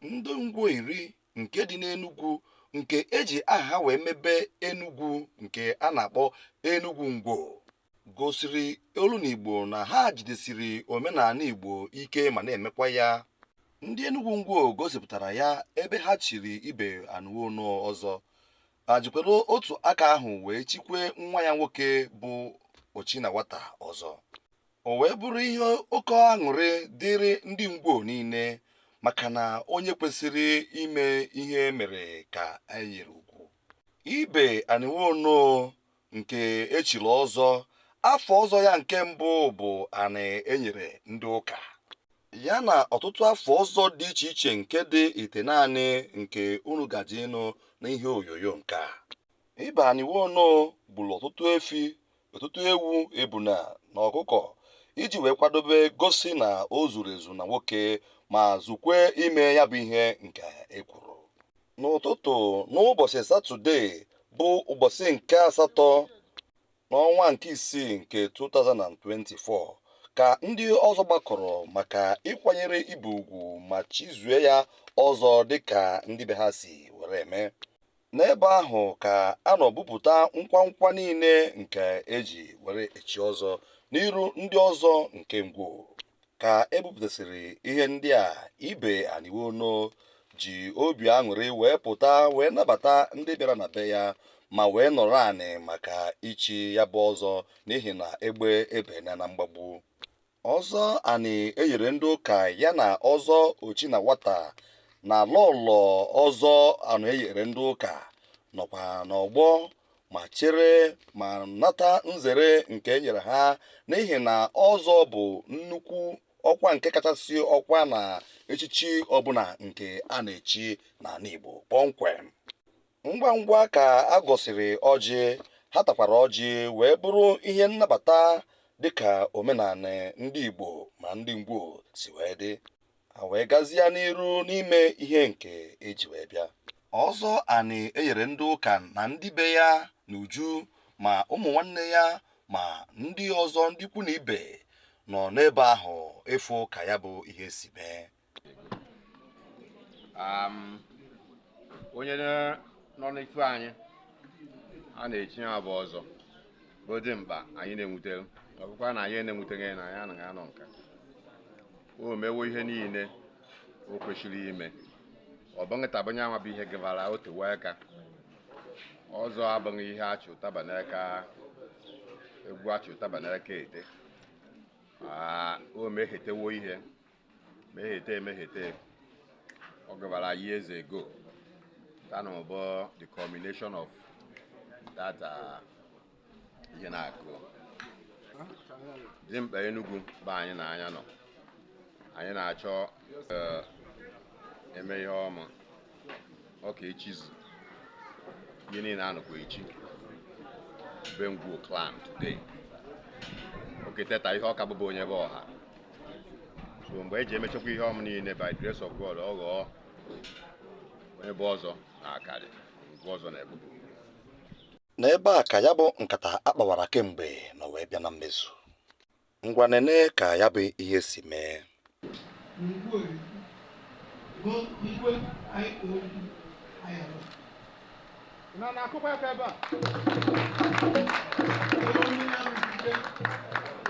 Ndị Ngwo Iri nke dị n'Enugwu, nke eji aha ha wee mebe Enugwu nke a na-akpọ Enugwu Ngwo, gosiri olu n'Igbo na ha jidesiri omenala Igbo ike ma na-emekwa ya. Ndị Enugwu Ngwo gosipụtara ya ebe ha chiri Ibe Aniwuonu ọzọ, ma jikwara otu aka ahụ wee chikwe nwa ya nwoke bụ Ochinawata ọzọ. O wee bụrụ ihe oke aṅụrị dịrị ndị Ngwo niile, maka na onye kwesịrị ime ihe mere ka e nyere ugwu. Ibe Aniwuonu nke echiri ọzọ, afọ ọzọ ya nke mbụ bụ anị enyere ndị ụka, ya na ọtụtụ afọ ọzọ dị iche iche nke dị ite naanị nke unu gaji ịnụ n'ihe onyonyo nke a. Ibe Aniwuonu gburu ọtụtụ efi, ọtụtụ ewu, ebuna na ọkụkọ iji wee kwadobe gosi na o zuru ezu na nwoke ma zukwe ime ya bụ ihe nke e kwuru. N'ụtụtụ n'ụbọchị Satọde bụ ụbọchị nke asatọ n'ọnwa nke isii nke 2024 ka ndị ọzọ gbakọrọ maka ịkwanyere Ibe ugwu ma chizue ya ọzọ dịka ndị be ha si were eme. N'ebe ahụ ka a nọ bupụta nkwankwa niile nke eji were echi ọzọ n'iru ndị ọzọ nke Ngwo. Ka e bupụtasịrị ihe ndị a, Ibe Aniwuonu ji obi aṅụrị wee pụta wee nabata ndị bịara na be ya ma wee nọrọ anị maka ichi ya bụ ọzọ, n'ihi na egbe ebena na mgbagbu. Ọzọ anị enyere ndị ụka ya na ọzọ Ochinawata na lọlọ ọzọ anị enyere ndị ụka nọkwa n'ọgbọ ma chere ma nata nzere nke e nyere ha, n'ihi na ọzọ bụ nnukwu ọkwa nke kachasị ọkwa na echichi ọbụla nke a na-echi n'ala Igbo kpọmkwem. Ngwa ngwa ka a gọsịrị ọjị, ha takwara ọjị wee bụrụ ihe nnabata dịka omenala ndị Igbo ma ndị Ngwo si wee dị. Ha wee gazie n'iru n'ime ihe nke eji wee bịa. Ọzọ anị enyere ndị ụka na ndị be ya n'uju, ma ụmụ nwanne ya ma ndị ọzọ, ndị ikwu na ibe nọ n'ebe ahụ ịfụ ka ya bụ ihe si mee. Onye nọ n'ifu anyị a na-echi ya bụ ọzọ bụ dimkpa anyị na-enwute, ọ bụkwa na anyị na-enwuteghị na anyị anaghị anọ nka. O mewo ihe niile o kwesịrị ime. Ọ bụghị tabanye anwa bụ ihe gịbara o tewe aka. Ọzọ abụghị ihe achị ụtaba n'aka, egwu achị ụtaba n'aka ete. O mehetewo ihe, mehete emehete. Ọ gabara years ago. That bụ the culmination of that ihe na-akụ. Dimkpa Enugu bụ anyị na anya nọ. Anyị na-achọ eme ihe ọma. Ọ ka echizu. Ihe niile anọkwa echi. Be Ngwo clan today. Oke teta ihe ọka bụbụ onye bụ ọha. So mgbe eji emechakwa ihe ọma niile, by grace of God, ọ ghọọ onye bụ ọzọ na akarị ngwa ọzọ na-ebubu. N'ebe a ka ya bụ nkata akpawara kemgbe nọ wee bịa na mmezu. Ngwa, nene ka ya bụ ihe si mee. Ngwo go igwe anyị olu anyị Na na-akụkwa aka ebe a. Ebe onye na-arụgide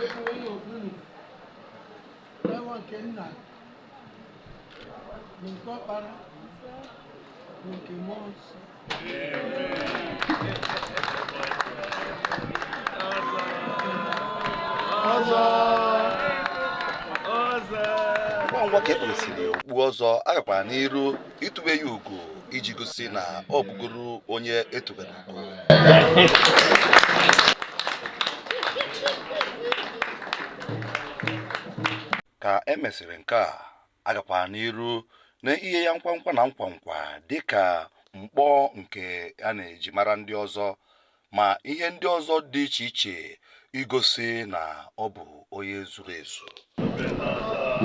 ebe onye okpuru n'ewa nke nna na nke ọkpara na nke mmụọ nsọ. Ọzọ. Ọzọ. Ngwa ngwa ka e kpụrụsịrị okpu ọzọ, a gakwara n'iru itube ya ugo iji gosi na ọ bụgoro onye etubere ugo. Ka e mesịrị nke a, a gakwara n'iru na ihe ya nkwankwa na nkwankwa dịka mkpọ nke a na-eji mara ndị ọzọ ma ihe ndị ọzọ dị iche iche igosi na ọ bụ onye zuru ezu.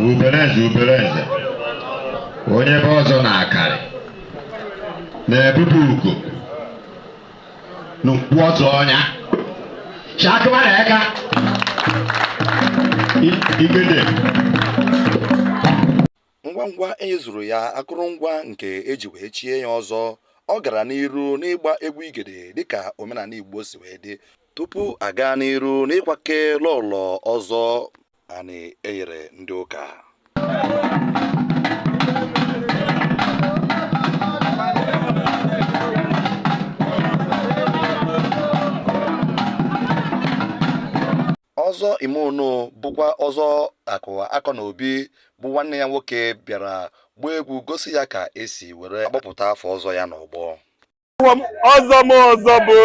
Ubereze, Ubereze, onye bụ ọzọ na akarị na-ebubu ugo n'okpu ọzọ ọnya chakụbara aka igede. Ngwa ngwa enyezuru ya akụrụngwa nke eji wee chie ya ọzọ, ọ gara n'iru n'ịgba egwu igede dịka omenala Igbo si wee dị tupu a gaa n'iru n'ịkwake lọlọ ọzọ Ani Eyere ndị ụka. Ọzọ Imonu bụkwa ọzọ akụ akọ na obi bụ nwanne ya nwoke bịara gbaa egwu gosi ya ka esi were akpọpụta afọ ọzọ ya n'ọgbọ. Ọzọ m ọzọ bụ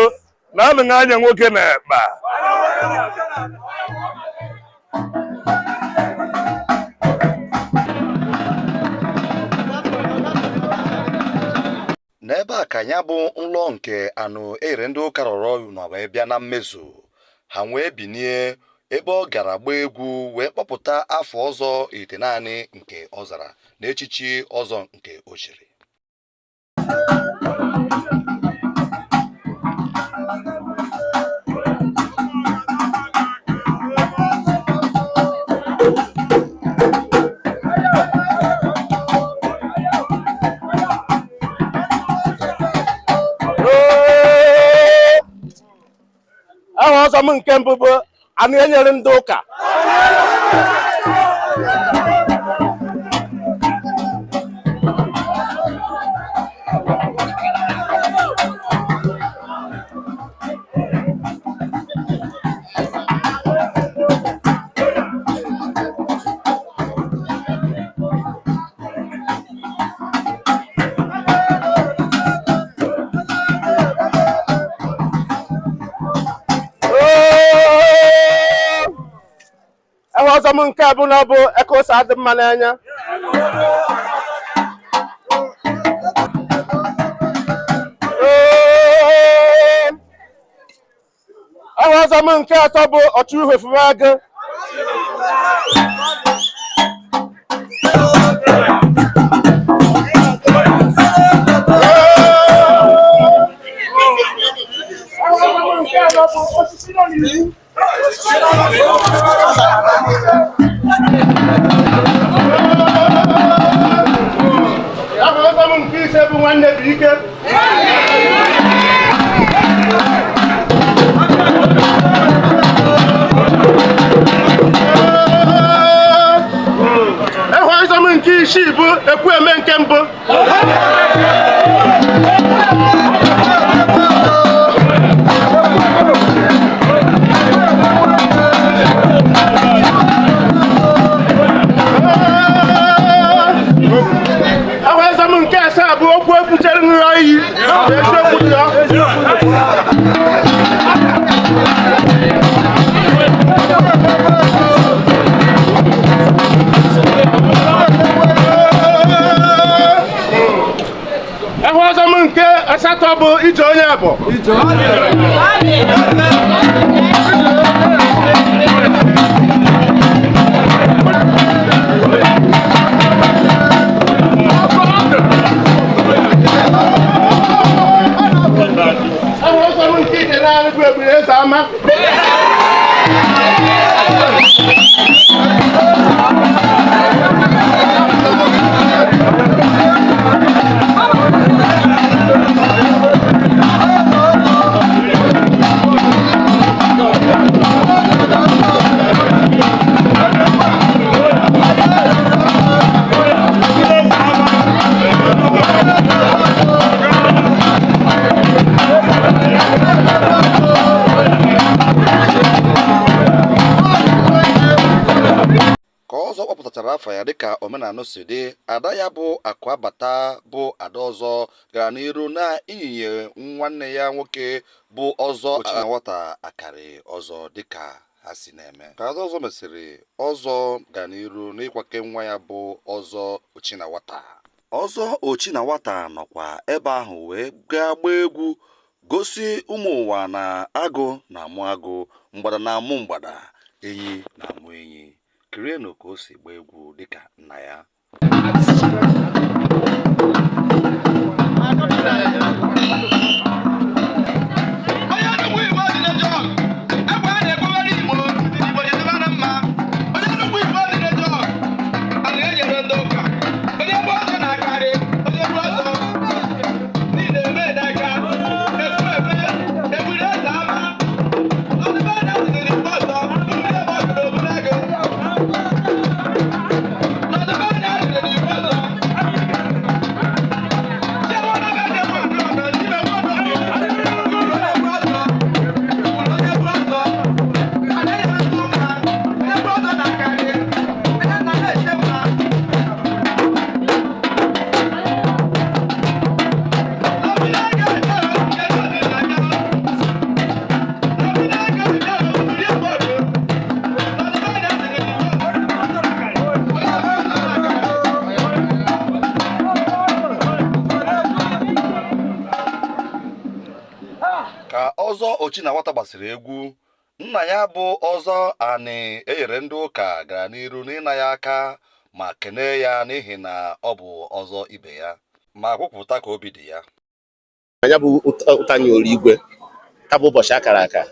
na anụghị anya nwoke na ekpa. N'ebe a ka ya bụ nlọ nke anụ eyere ndị ụka rọrọ na wee bịa na mmezu. Ha wee binie ebe ọ gara gbaa egwu wee kpọpụta afọ ọzọ ite naanị nke ọ zara na echichi ọzọ nke o chiri. Aha ọzọ m nke mbụ bụ anụ enyere ndị ụka. Aha ọzọ m nke abụọ na bụ eke ose adị mma n'anya. Aha ọzọ m nke atọ bụ ọchụ uhie fuwe agụ. Aha ọzọ m nke anọ bụ osisi nọ n'iwu. Aha ọzọ m nke ise bụ nwanne bụ ike. Aha ọzọ m nke isii bụ ekwueme nke mbụ. Aha ọzọ m nke asaa bụ okwu ekwuchere nrọ iyi. Eziokwu dị ya. Aha ọzọ m nke asatọ bụ ije onye abụ. Aha ọzọ m nke ite naanị bụ ebule eze ama. Ka ọzọ kpọpụtachara afọ ya dịka omenala si dị, ada ya bụ Akụabata bụ ada ọzọ gara n'iru na ịnyịnye nwanne ya nwoke bụ ọzọ Ochinanwata akarị ọzọ dịka ha si na-eme. Ka ada ọzọ mesịrị, ọzọ gara n'iru n'ịkwake nwa ya bụ ọzọ Ochinanwata. Ọzọ Ochinanwata nọkwa ebe ahụ wee gaa gbaa egwu gosi ụmụ ụwa na agụ na-amụ agụ, mgbada na-amụ mgbada, enyi na-amụ enyi. Kirienụ ka o si gbaa egwu dịka nna ya. Onye nnukwu Igbo dị n'ejọ, egbe a na-ekwewere Igbo, Igbo ji dịbara mma. Onye nnukwu Igbo dị n'ejọ, a na-enyere ndị ụka. Ọzọ Ochinanwata gbasịrị egwu, nna ya bụ Ọzọ Anị Enyere Ndị Ụka gara n'iru n'ịna ya aka ma kenee ya n'ihi na ọ bụ ọzọ ibe ya, ma kwupụta ka obi dị ya. Anya bụ ụtanye olu igwe ka bụ ụbọchị akara aka.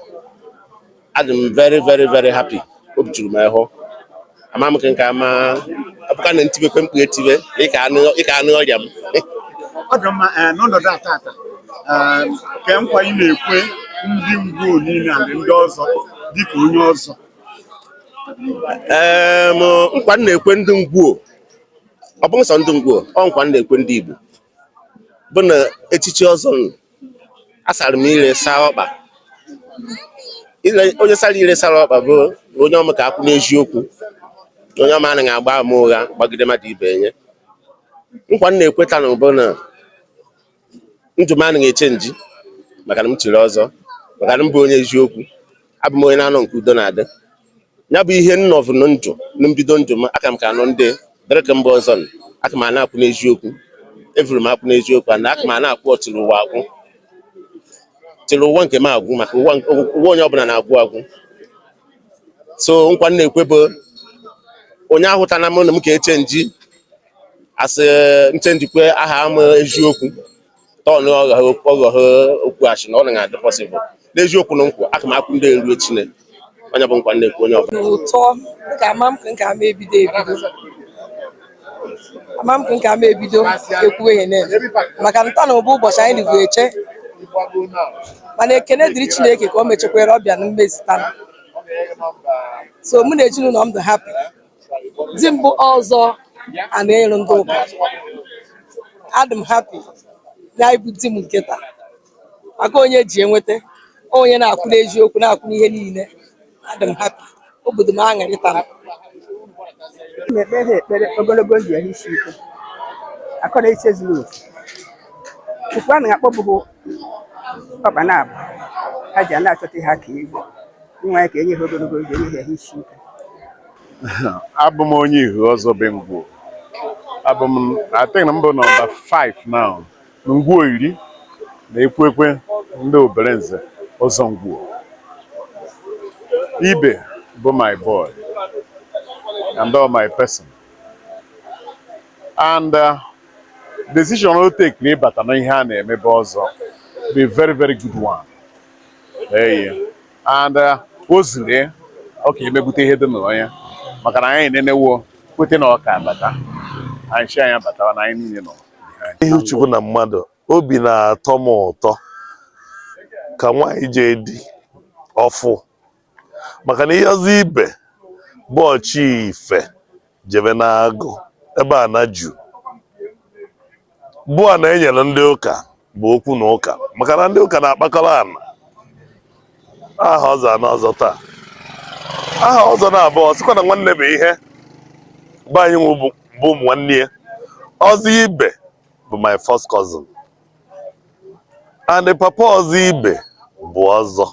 Adị m very, very, very happy. Obi juru m ahụ. Ama m nke ama abụka na ntibekwe mkpu etibe ịka anụ ọrịa m. Ọ dị mma n'ọnọdụ a tata, ke nkwa ị na-ekwe ndị Ngwo niile na ndị ọzọ dịka onye ọzọ? Nkwa m na-ekwe ndị Ngwo, ọ bụghị sọ ndị Ngwo, ọ nkwa m na-ekwe ndị Igbo bụ na echichi ọzọ m asara m ire saa ọkpa. Onye sara ire sara ọkpa bụ na onye ọma ka akwụ n'eziokwu, na onye ọma anaghị agba ama ụgha gbagide mmadụ ibe nye. Nkwa m na-ekweta na bụ na ndụ m anaghị eche nji maka na m chiri ọzọ, maka na m bụ onye eziokwu, abụ m onye na-anọ nke udo na-adị. Ya bụ ihe nnọvụ na ndụ na mbido ndụ m, aka m ka anọ ndị dịrị ka mba ọzọ, aka m a na-akwụ n'eziokwu, evuru m akwụ n'eziokwu, na aka m a na-akwụ ọtụrụ ụwa agwụ tiri ụwa nke m agwụ, maka ụwa onye ọbụla na-agwụ agwụ. So nkwa m na-ekwe bụ onye ahụtana m na m ka eche nji asị nchenjikwe aha m eziokwu tọn ọghọghọ okwu achị na ọ na-adị possible n'eziokwu na nkwa aka m akwụ ndị eru echine. Onye bụ nkwa m na-ekwe onye ọbụla. Ụtọ nke ama m nke ama ebido ebido ama m nke ama ebido ekwuwe ihe na-eme maka nta na ụbụ ụbọchị anyị dịbụ eche, mana ekene dịrị Chineke ka o mechekwara ọbịa na mmezi taa. So mụ na ezinụlọ m dị happy. Di m bụ ọzọ a na-enyere ndị ụka. Adị m happy na ịbụ di m nke taa, maka onye ji enweta onye na-akwụ n'eziokwu, na-akwụ n'ihe niile. Adị m happy, obodo m aṅụrị taa. Na-ekpe ha ekpere ogologo ndụ, ya isi ike, akọ na echiche zuru oke. Ukwu a na-akpọ bụghị ọkpa na abụ ha ji a na-achọta ihe aka igwe nwa ya ka enye ha ogologo ndụ, enye ha isi ike. Abụ m onye Ihu ọzọ be Ngwo. Abụ m, I think na m bụ nọmba 5 now. Ngwo iri na ekwekwe ndị Oberenze ọzọ Ngwo. Ibe bụ my boy and all my person. And decision o take na ịbata na ihe a na-emebe ọzọ be very, very good one. Hey, and o ziri ọ ka emegbute ihe dị n'onye maka na anyị nenewo kwete na ọ ka abata anyị chi anyị abatawa na anyị niile nọ. Ihu Chukwu na mmadụ, obi na-atọ m ụtọ ka nwaanyị jee di ọfụ, maka na ihe ọzọ ibe bụ ọchị ife jebe n'agụ ebe a na ju bụ a na-enyere ndị ụka bụ okwu na ụka, maka na ndị ụka na-akpakọrọ ana aha ọzọ ana ọzọ taa aha ọzọ na-abụọ sịkwa na nwanne bụ ihe bụ anyị nwe bụ ụmụ nwanne ya. Ọzọ ibe bụ my first cousin, and the papa ọzọ ibe bụ ọzọ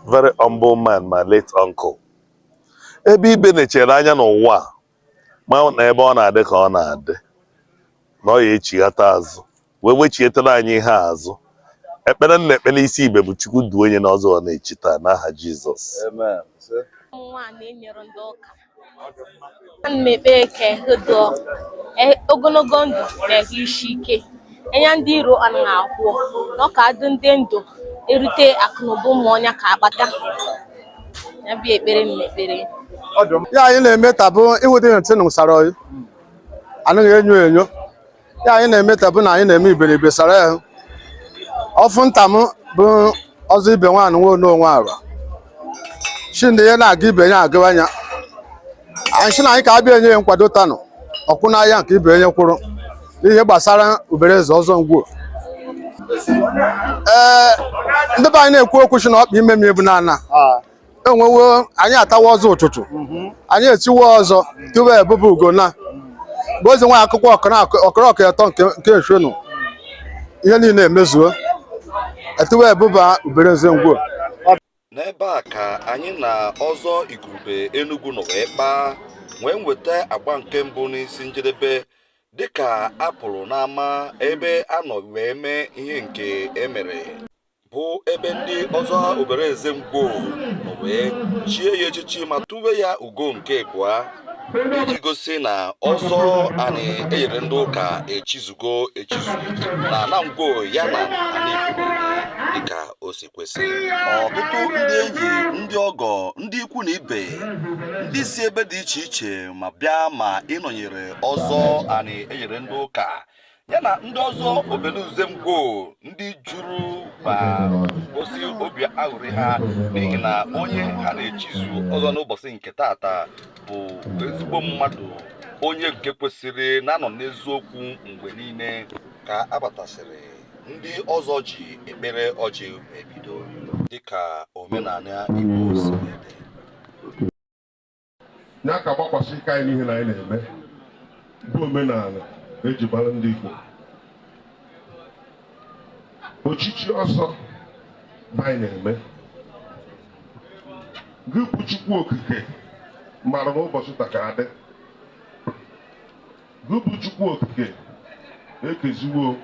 very humble man, my late uncle. Ebe ibe na-echere anya n'ụwa a, ma na ebe ọ na-adị ka ọ na-adị na ọ ya echighata azụ wee wechietara anyị ihe azụ. Ekpere m na-ekpe n'isi ibe bụ Chukwu duo onye n'ọzọ ọ na-echi taa n'aha Jizọs. Nwa na-enyere ndị ụka, ana m ekpe eke hụdụ ogologo ndụ na isi ike enya ndị iro anaghị akwụ na ọ ka adị ndị ndụ erute akụnụba ụmụ ọnya ka akpata ya bụ ekpere m ekpere. Ya anyị na-eme tabụ ịhụdị ntị na sara oyi anaghị enyo enyo. Ya anyị na-eme tabụ na anyị na-eme iberibe sara ahụ. Ọfụ nta m bụ ọzọ ibe nwaanyị nwe onwe arụ shi ndị ya na-aga ibe ya agụwa anya anyị sị na anyị ka abịa enye ya nkwado tanụ ọkwụ n'ahịa nke ibe enye kwụrụ n'ihe gbasara Ubereze ọzọ Ngwo. Ee, ndị be anyị na-ekwu okwu si na ọkpa ime m bụ n'ana enwewo anyị atawa ọzọ ụtụtụ, anyị etiwe ọzọ tupu ebube ugo na bụ ozi nwa akụkọ ọkọrọkọ atọ nke nshonu ihe niile emezuo etiwe ebuba Ubereze Ngwo. N'ebe a ka anyị na ọzọ Igurube Enugu nọ wee kpaa wee nweta agba nke mbụ n'isi njedebe dịka a pụrụ n'ama ebe a nọ wee mee ihe nke emere. Bụ ebe ndị ọzọ Obereze Ngwo nọ wee chie ya echichi ma tuwe ya ugo nke abụọ iji gosi na ọzọ Anị Eyere Ndị Ụka echizugo echizu na ana Ngwo ya na ana Igbo dịka o si kwesị. Ọtụtụ ndị enyi, ndị ọgọ, ndị ikwu na ibe, ndị si ebe dị iche iche ma bịa ma ịnọnyere ọzọ Anị Eyere Ndị Ụka ya na ndị ọzọ Obeluze Ngwo ndị juru ma gosi obi aṅụrị ha n'ihi na onye ha na-echizu ọzọ n'ụbọchị nke tata bụ ezigbo mmadụ, onye nke kwesịrị na-anọ n'eziokwu mgbe niile. Ka abatasịrị, ndị ọzọ ji ekpere ọjị wee bido dịka omenala Igbo si wee dị. Ya ka gbakwasị ike anyị n'ihe na anyị na-eme bụ omenala eji mara ndị Igbo. Ochichi ọzọ bụ anyị na-eme gị bụ Chukwu Okike mara n'ụbọchị taa ka adị gị bụ Chukwu Okike ekeziwo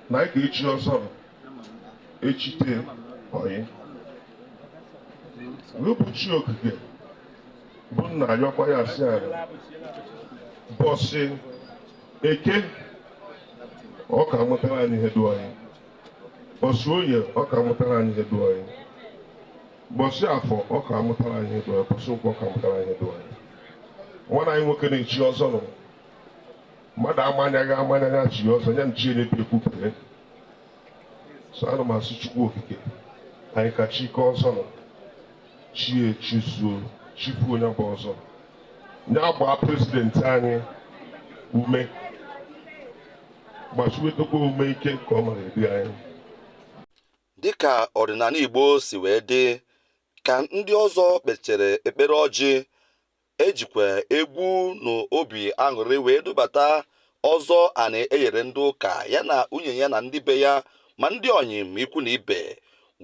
na anyị ga-echi ọzọ echite oyi gị bụ Chi Okike bụ nna ayọkwa ya asị anyị bọsị eke ọ ka mụtara anyị ihe du anyị, bọsị oye ọ ka mụtara anyị ihe du anyị, bọsị afọ ọ ka mụtara anyị ihe du anyị, bọsị nkwọ ọ ka mụtara anyị ihe du anyị. Nwanne anyị nwoke na-echi ọzọ nọ mmadụ amanyaghị amanya ya chi ọzọ ya nchi na-ebi ekwupụta so ana m asị Chukwu Okike anyị ka chi ike ọzọ nọ chi echizuo chifu onye bụ ọzọ ya gbaa president anyị ume gbachiwetokwa ume ike ka ọ mara ebi anyị. Dịka ọdịnala Igbo si wee dị, ka ndị ọzọ kpechere ekpere ọjị, ejikwa egwu na obi aṅụrị wee dubata ọzọ Anị Eyere Ndị Ụka ya na nwunye ya na ndị be ya ma ndị ọyị ma ikwu na ibe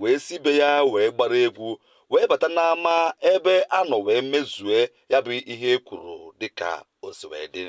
wee si be ya wee gbara egwu wee bata n'ama ebe a nọ wee mezue ya bụ ihe e kwuru dịka o si wee dị.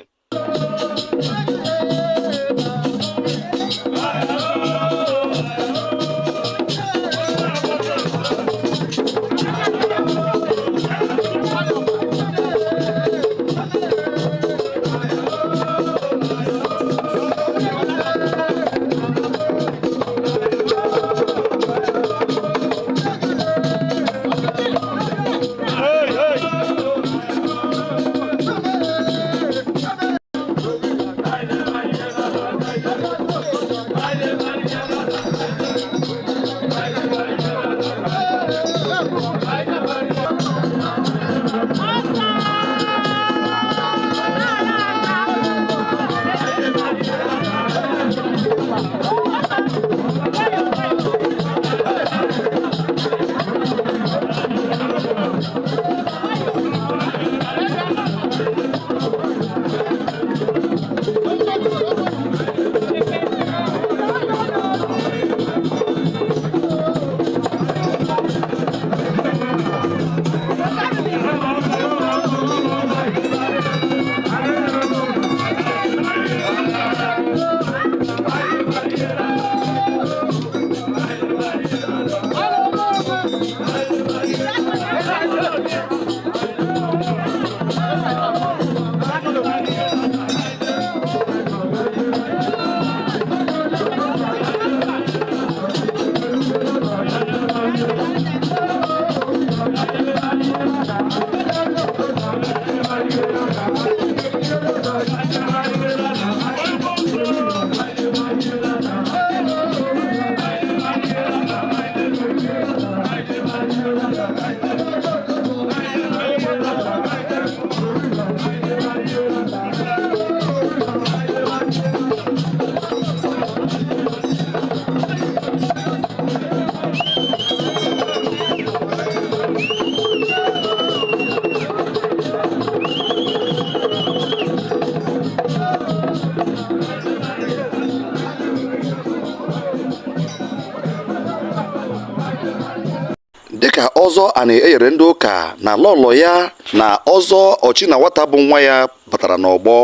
Dịka ọzọ Anị Eyere Ndị Ụka na lọlọ ya na ọzọ Ọchịnawata bụ nwa ya batara n'ọgbọ.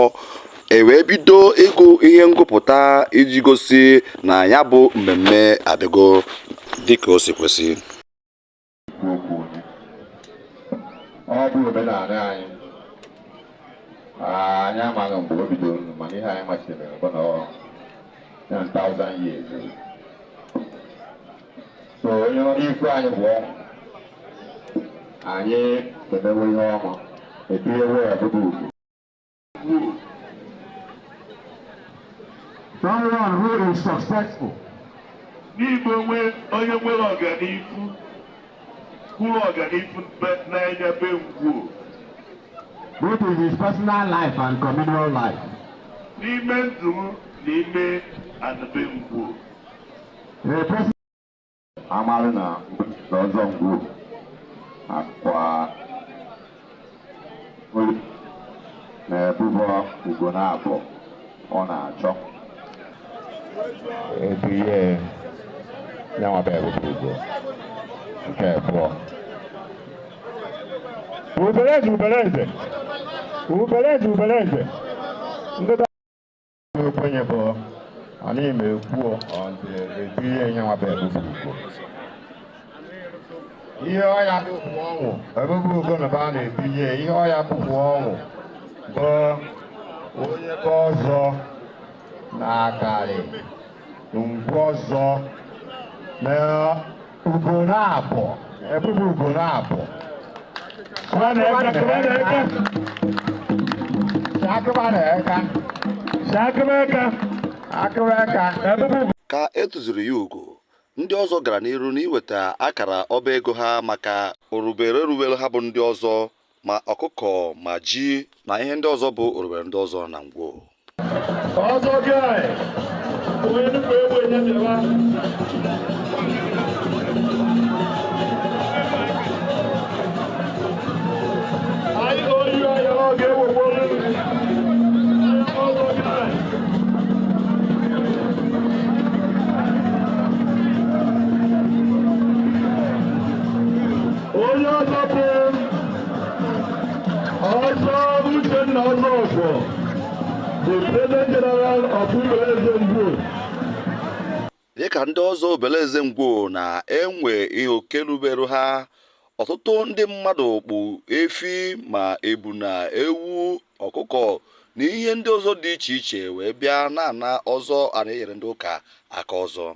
E wee bido ịgụ ihe ngụpụta iji gosi na ya bụ mmemme abịago dịka o si kwesị. Ọ bụ omenala anyị. Anyị amaghị mgbe o bidoro, mana ihe anyị machibere bụ na ọ ya 1000 years. So onye ikwu anyị bụ ọnwụ, anyị emewo ihe ọma, etinyewo ya bụbụ ugwu. Someone who is successful. N'igbo nwe onye nwere ọganifu kwuru ọganifu n'anya be Ngwo. Both in his personal life and communal life. N'ime ndụ m na ime anabe Ngwo. A person Amalụ na ọzọ Ngwo akwa na-ebubo ugo na-abụ ọ na-achọ ebu ihe nyanwa bụ ebubo ugo nke abụọ. Ubeleze, ubeleze, ubeleze, ubeleze. Ndị okwenye bụ anyị ma ekwuo ebu ihe nyanwa bụ ebubo ugo ihe ọya bụkwa ọnwụ ebubo ugo na ba na-ebinye ihe ọya bụkwa ọnwụ bụ onye bụ ọzọ na-akarị ngwu ọzọ na ugo na-abụ ebubo ugo na-abụ. Ka e tụziri ya ugo, ndị ọzọ gara n'iru n'iweta akara ọba ego ha maka orubere rubere ha bụ ndị ọzọ, ma ọkụkọ ma ji na ihe ndị ọzọ bụ orubere ndị ọzọ na Ngwo. Ọzọ guy, onye nnukwu egbe nye bịawa. Anyị oyi anyị ọ ga-ewekwa olu. Ọzọ guy. Onye ọzọ bụ Ọzọ Uchenna Ọzọkwọ, the President General of Ubeleze Ngwo. Dịka ndị ọzọ Obeleze Ngwo na-enwe ihe oke ruberu ha, ọtụtụ ndị mmadụ kpụ efi ma ebu na ewu, ọkụkọ na ihe ndị ọzọ dị iche iche wee bịa na-ana ọzọ a na-enyere ndị ụka aka ọzọ.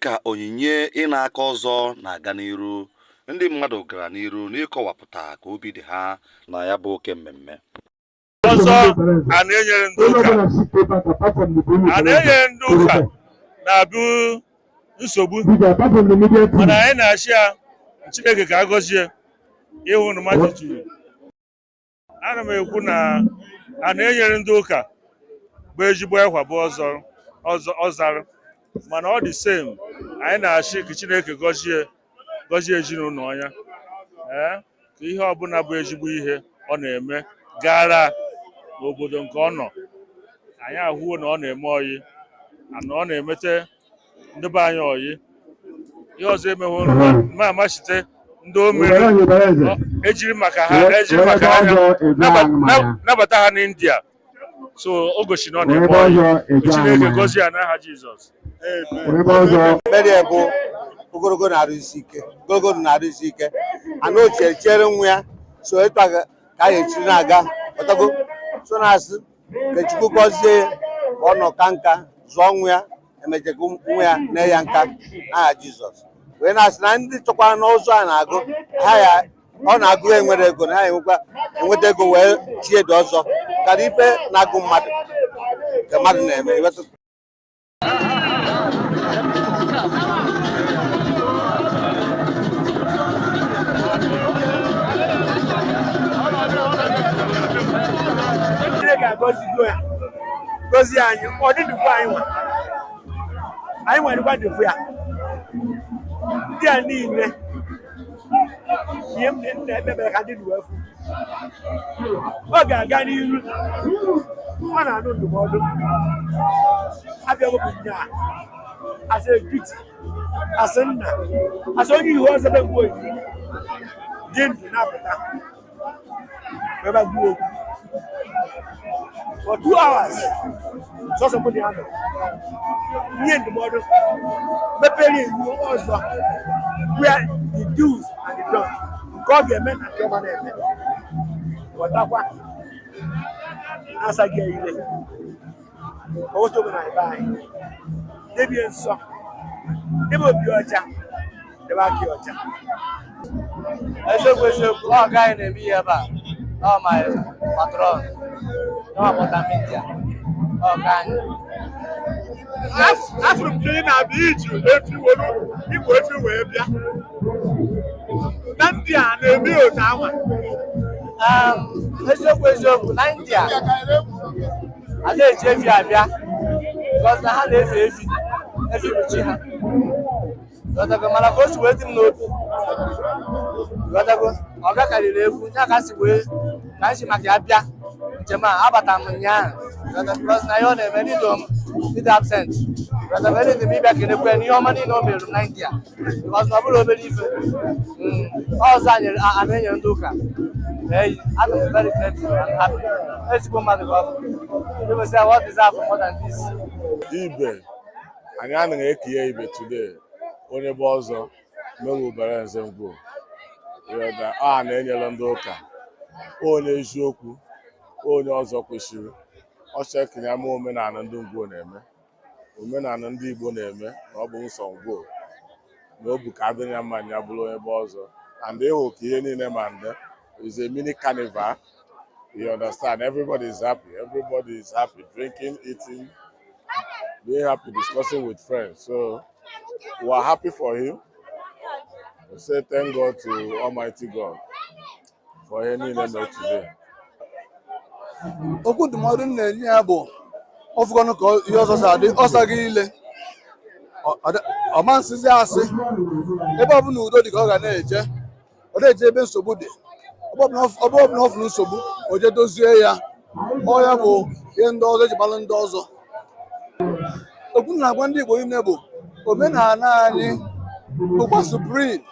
Dịka onyinye ịna aka ọzọ na-aga n'iru, ndị mmadụ gara n'iru n'ịkọwapụta ka obi dị ha na ya bụ oke mmemme. Ọzọ a na-enyere ndị ụka, a na-enyere ndị ụka na-abụ nsogbu, mana anyị na-achị ya Chineke ka a gọzie ịhụ na mmadụ juru. Ana m ekwu na a na-enyere ndị ụka bụ ezigbo ekwa bụ ọzọ ọzọ ọzara, mana ọ dị same, anyị na-achị ka Chineke gọzie gọzie ezinụlọ ya, ee, ka ihe ọbụla bụ ezigbo ihe ọ na-eme gara n'obodo nke ọ nọ. Anyị ahụwo na ọ na-eme oyi na ọ na-emete ndị be anyị oyi. Ihe ọzọ emeghe ma amachite ndị o mere ejiri maka ha ejiri maka ha nabata ha n'India, so o gosi na ọ na-eme oyi. Chineke gozie ya n'aha Jizọs. Ekpere bụ ogologo na-arụ isi ike, ogologo na-arụ isi ike, ana ochie chere nwa ya so ịta ka a ga-echiri na-aga ọtago so na-asị ka Chukwu gọzie ya ka ọ nọ ka nka zụọ nwa ya emechekwa nwa ya na ya nka n'aha Jizọs, wee na-asị na ndị chọkwara n'ụzọ a na-agụ ha ya ọ na-agụ enwere ego na ha enwekwa enweta ego wee chie dị ọzọ karịa ife na-agụ mmadụ ka mmadụ na-eme. Chineke agọzigo ya, gọzie anyị, ọ dịdịkwa anyị nwa anyị nwerekwa dịfụ ya. Ndị a niile ihe m na-ekpebere ka ndị dị wee fụ, ọ ga-aga n'iru. Ọ na-anụ ndụmọdụ abịago bụ nya asị etiti asị nna asị onye ihu ọzọ be mgbe oyi dị ndụ na-apụta wee gbuo okwu for 2 hours sọsọ mụ na ya nọ nye ndụmọdụ mepere iwu ọzọ where the do's and the don'ts nke ọ ga-eme na nke ọma na-eme ghọtakwa na-asaghị ya ire otu omenala ebe anyị debie nsọ, debe obi ọcha, debe aka ọcha. Eziokwu eziokwu, ọ gaghị na-eme ihe ebe a, ọ my patron ọ media ọ ka anyị. Afụrụ m ka ị na-abịa iji efi were igwe efi wee bịa na ndị a na-eme otu anwa. Eziokwu eziokwu, na India a na-eji efi abịa because na ha na-efe efi, efi bụ chi ha. Ghọtago? Mana ka o si wee dị m n'obi, ghọtago, ọ gakarịrị egwu ya ka si wee ka m si maka ya bịa njem a. Abata m ụnyaahụ, ghọtago, because na ihe ọ na-eme n'ido m ịdị absent, ghọtago, enidi m ịbịa kelekwe n'ihe ọma niile o mere m na India because na ọ bụrụ obere ife ọzọ a na-enyere ndị ụka. Hey, I'm very grateful and happy. Ezigbo mmadụ ka ọ bụ. People say, what deserve more than this? Ibe anyị anaghị ekenye ibe today, onye bụ ọzọ mewubere nze ngwo a na-enyere ndị ụka, onye eziokwu, onye ọzọ kwesịrị ọchọ ekenye ama omenala ndị ngwo na-eme, omenala ndị Igbo na-eme na ọ bụ nsọ ngwo na o bụ ka adịghị ya mma ya bụrụ onye bụ ọzọ and ịhụ ka ihe niile ma nde is a mini carnival, you understand? Everybody is happy, everybody is happy, drinking, eating, being happy, discussing with friends. So we are happy for him. We say thank God to Almighty God for ihe niile mere today. Okwu ndụmọdụ m na-enye ya bụ ọfụkọnụ ka ihe ọzọ si adị ọsa gị ile ọma nsịzi asị ebe ọbụla udo dị ka ọ ga na-eje, ọ na-eje ebe nsogbu dị. Ebe ọbụla ọ fụrụ nsogbu, o je dozie ya. Ọ ya bụ ihe ndị ọzọ eji gbalụ ndị ọzọ. Okwu m na-agwa ndị Igbo niile bụ omenala anyị bụkwa supreme,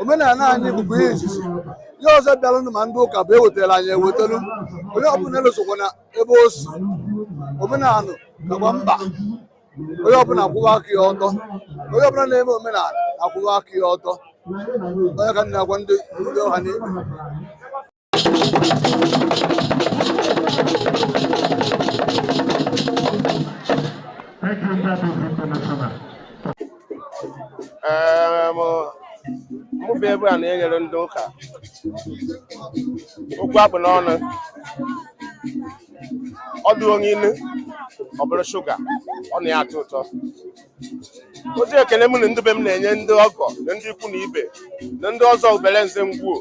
omenala anyị bụkwa ihe izizi. Ihe ọzọ bịaranụ ma ndị ụka bụ ewetara anyị ewetelu. Onye ọbụla elosokwa na ebe o si, omenala kakwa mkpa. Onye ọbụla akwụwa aka ya ọtọ, onye ọbụla na-eme omenala akwụwa aka ya ọtọ. Onye ka m na-agwa ndị ndị ọha na igwe. Thank you, International. Mụ bụ ebe a na-enyere ndị ụka okwu akpụ n'ọnụ. Ọ dị onye inu, ọ bụrụ shuga, ọ na ya atọ ụtọ. Ozi ekele m na ndị be m na-enye ndị ọgọ na ndị ikwu na ibe na ndị ọzọ ubele nze ngwuo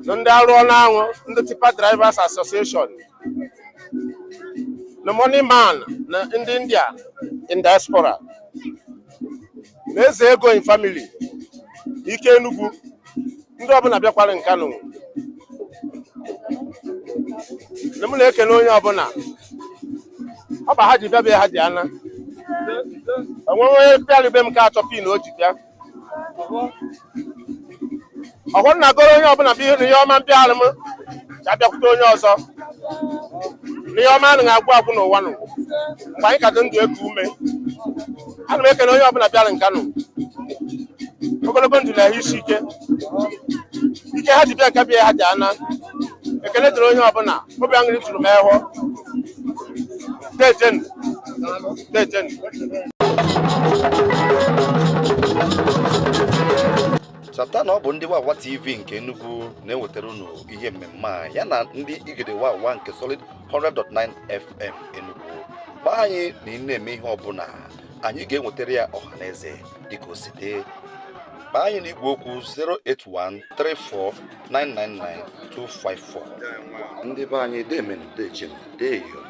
na ndị arụọ n'anwụ, ndị Tipper Drivers Association na Money Man na ndị India in diaspora na eze ego in family ike Enugu, ndị ọbụla bịakwara Nkanụ na m na-ekele onye ọbụla. Ọ bụ ha ji bịa bịa ha ji ana enweghị onye bịara be m ka achọ pin o ji bịa. Ọhụrụ na agoro onye ọbụla bụ ihe na ihe ọma mbịara m ka abịakwute onye ọzọ na ihe ọma anaghị agwụ agwụ n'ụwa nụ mgbe anyị ka dị ndụ eku ume. Ana m ekele onye ọbụla bịara Nkanụ. Ogologo ndụ na ahụ isi ike ike ha ji bịa nke bịa ha ji ana. Ekele dịrị onye ọbụla. Obi aṅụrị tụrụ m ehụ. Dejen, dejen. Chata na ọ bụ ndị Wawa TV nke Enugu na-ewetara unu ihe mmemme a, ya na ndị Igede Wawa nke Solid 100.9 FM Enugu. Gbaa anyị na ị na-eme ihe ọbụla, anyị ga-enwetara ya ọha na eze dịka o si dị. Kpaa anyị n'igwe okwu 08134999254. Ndị be anyị, demenu, dejenu, deyo.